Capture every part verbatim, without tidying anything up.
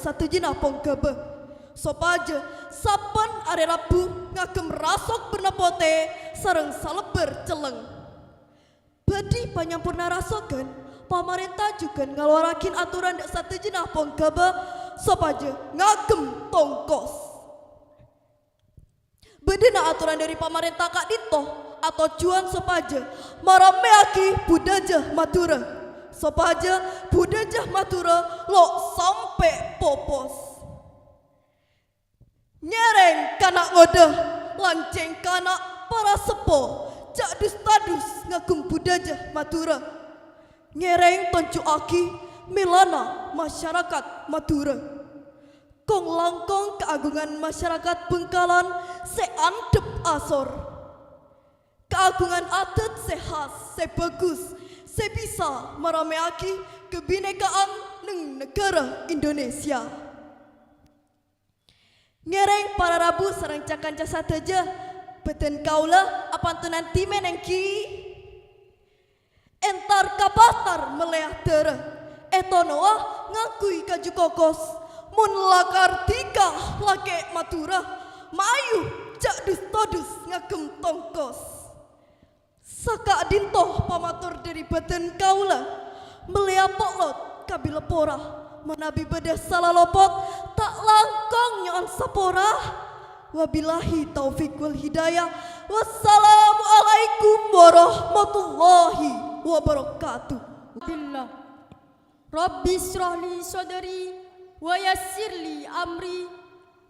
sadhâjâna ponggâbâ, sopajâ sabbhân arè Rabu ngagem rasok bârna potè sareng salèbbâr cellèng. Bâdhi panyamporna rasoghân, pamarènta jhughân ngalowarraghi atoran dâ' sadhâjâna ponggâbâ sopajâ ngagem tongkos. Bâdâna atoran dâri pamarènta ka'dinto atojjhuwân sopajâ marammèyaghi budhâjâ Madhurâ, sopajâ budhâjâ Madhurâ lo' sampè' popos. Ngèrèng kana' ngodâ, lan cèngkana para seppo, jhâ' dus-tadus ngagem budhâjâ Madhurâ. Ngèrèng tonjhu'aghi mèlana masyarakat Madhurâ. Kong-langkong kaagungan masyarakat Bhângkalan sè andhâp asor. Kaagungan adât sè khas, sè bhâghus, sè bisa marammèyaghi kabhinèka'an neng naghârâ Indonesia. Ngèrèng para rabu sareng ca-kanca sadhâjâ, bhâdhân kaulâ apantonan dhimèn èngghi. Entar ka pasar mellèya dârâ, ètonowa ngangghuy kaju kokos. Mon lakar dhika lakè' Madhurâ, mayu jhâ' dus-todus ngagem tongkos. Saka'dinto pamator dâri bhâdhân kaulâ, mellèya po'lot ka Bilaporah. Manabi bâdâ sala lopot, ta' langkong nyo'on sapora. Wabillahi taufik wal hidayah. Wassalamualaikum warahmatullahi wabarakatuh. Billah. Rabbi israh li sadri wa yassir li amri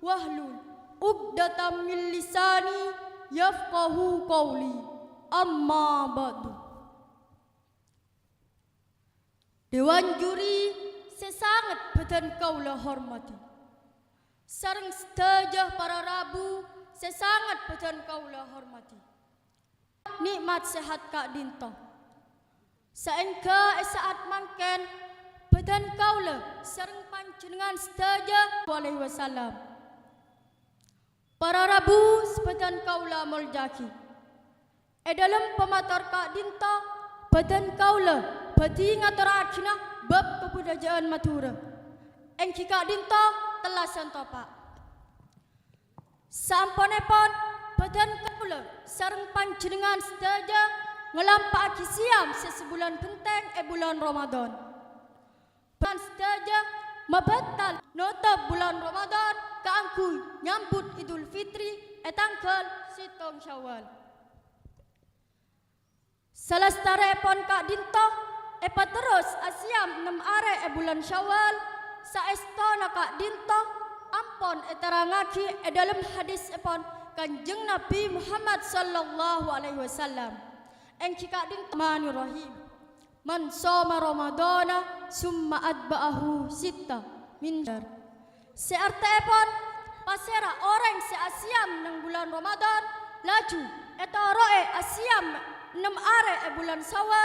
wahlul uqdatam min lisani yafqahu qawli. Amma ba'du. Dewan juri sè sanget bhâdhân kaulâ hormadhi, sareng sadhâjâ para rabu sè sanget bhâdhân kaulâ hormadhi. Nè'mat sehat ka'dinto. Saèngghâ è sa'at mangkèn, bhâdhân kaulâ sareng panjhennengngan sadhâjâ alaihi wasallam. Para rabu sè bhâdhân kaulâ molja'aghi. È dhâlem pamator ka'dinto, bhâdhân kaulâ bhâdhi ngatorraghina bab kabudhâjâ'ân Madhurâ. Èngghi ka'dinto tellasan topa'. Saamponnèpon, bhâdhân kaulâ sareng panjhennengngan sadhâjâ ngalampa'aghi siyam sè sabulân bhenteng è bulân Ramadhan. Bhâdhân sadhâjâ mabâtal notop bulân Ramadhan kaangghuy nyambut Idul Fitri è tangghâl sèttong Syawal. Salastarèpon ka'dinto èpaterros asiyam ennem arè è bulân Syawal, saèstona ka'dinto ampon èterrangaghi è dhâlem hadisèpon Kanjeng Nabi Muhammad sallallahu alaihi wasallam, èngghi ka'dinto Rahmanir Rahim. "Man shoma Ramadhana summa atba'ahu sitta min syahar." Sè artèèpon, pasèra orèng sè asiyam neng bulân Ramadhan, laju ètoro'è asiyam ennem arè è bulân Syawal,